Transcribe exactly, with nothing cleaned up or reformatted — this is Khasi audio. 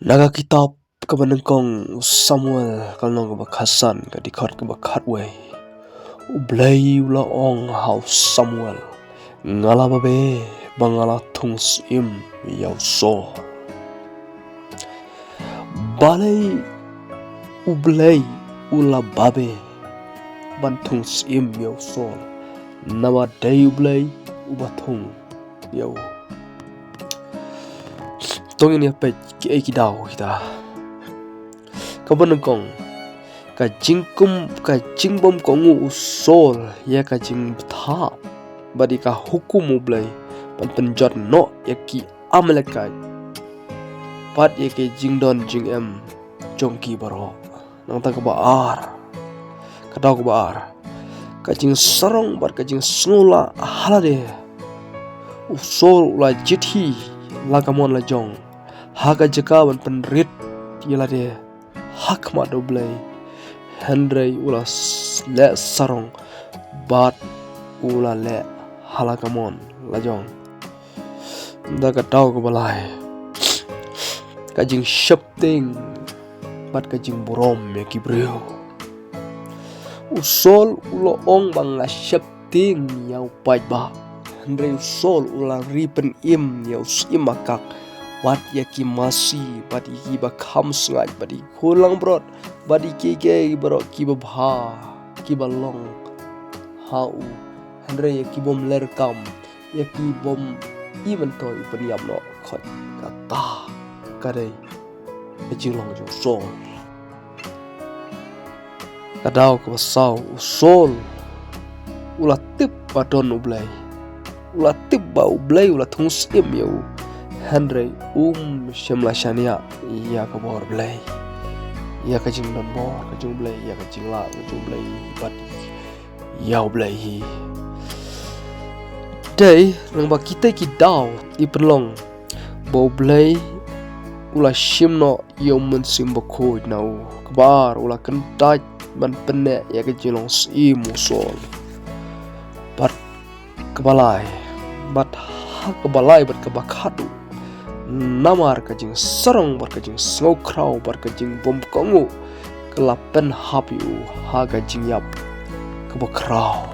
Na ka kitab kaba nyngkong u Samuel, ka lynnong kaba khatsan, ka dkhot kaba khatwei. U Blei u la ong ha u Samuel, nga la babe ba nga la thung syiem ïa u Saul. Balei U Blei u la babe ban thung syiem ïa u Saul? Namar dei U Blei uba thung ïa u. To ngin ïa peit kiei ki daw kita. Kaba nyngkong, ka jingkum, ka jingbymkohnguh u Saul ïa ka jingbthah bad ïa ka hukum U Blei ban pynjot noh ïa ki Amalekite bad ïa ki jingdon jingem jong ki baroh. Nangta kaba ar, ka daw kaba ar, ka jingsarong bad ka jingsngewlah ha lade. U Saul u la jied hi la kamon lajong ha ka jaka ban pynrit ïa lade ha khmat U Blei, hynrei u la s-, leh sarong bad u la leh ha la kamon lajong. Da ka daw kaba lai, ka jingsheptieng bad ka jingburom ïa ki briew. U Saul u la ong ba nga sheptieng ïa u paidbah, hynrei u Saul u la ri pynim ïa u syiem Agag bad ïa ki masi bad ïa kiba kham sngaid bad ïa ki khun langbrot bad ïa kiei kiei baroh kiba bha kiba long ha u, hynrei ïa ki bym leh kam, ïa ki bym i myntoi u pynïap noh. Khoit kata ka dei ka jinglong jong u Saul. Ka daw kaba saw, u Saul u la tip ba don U Blei, u la tip ba U Blei u la thung syiem ïa u, hynrei um shym la shaniah ïa ka bor Blei, ïa ka jingdon bor ka jong U Blei, ïa ka jinglah ka jong U Blei bad ïa U Blei hi. Dei nang ba kita ki daw i pynlong ba U Blei u la shim noh ïa U Mynsiem Bakhuid na u. Kaba ar, u la kyntait ban pynneh ïa ka jinglong syiem u Saul. Bad kaba lai, bad ha kaba lai bad kaba khatduh, namar ka jingsarong bad ka jingsngewkhraw bad ka jingbymkohnguh ka la pynhap ïa u ha ka jingïap kaba khraw.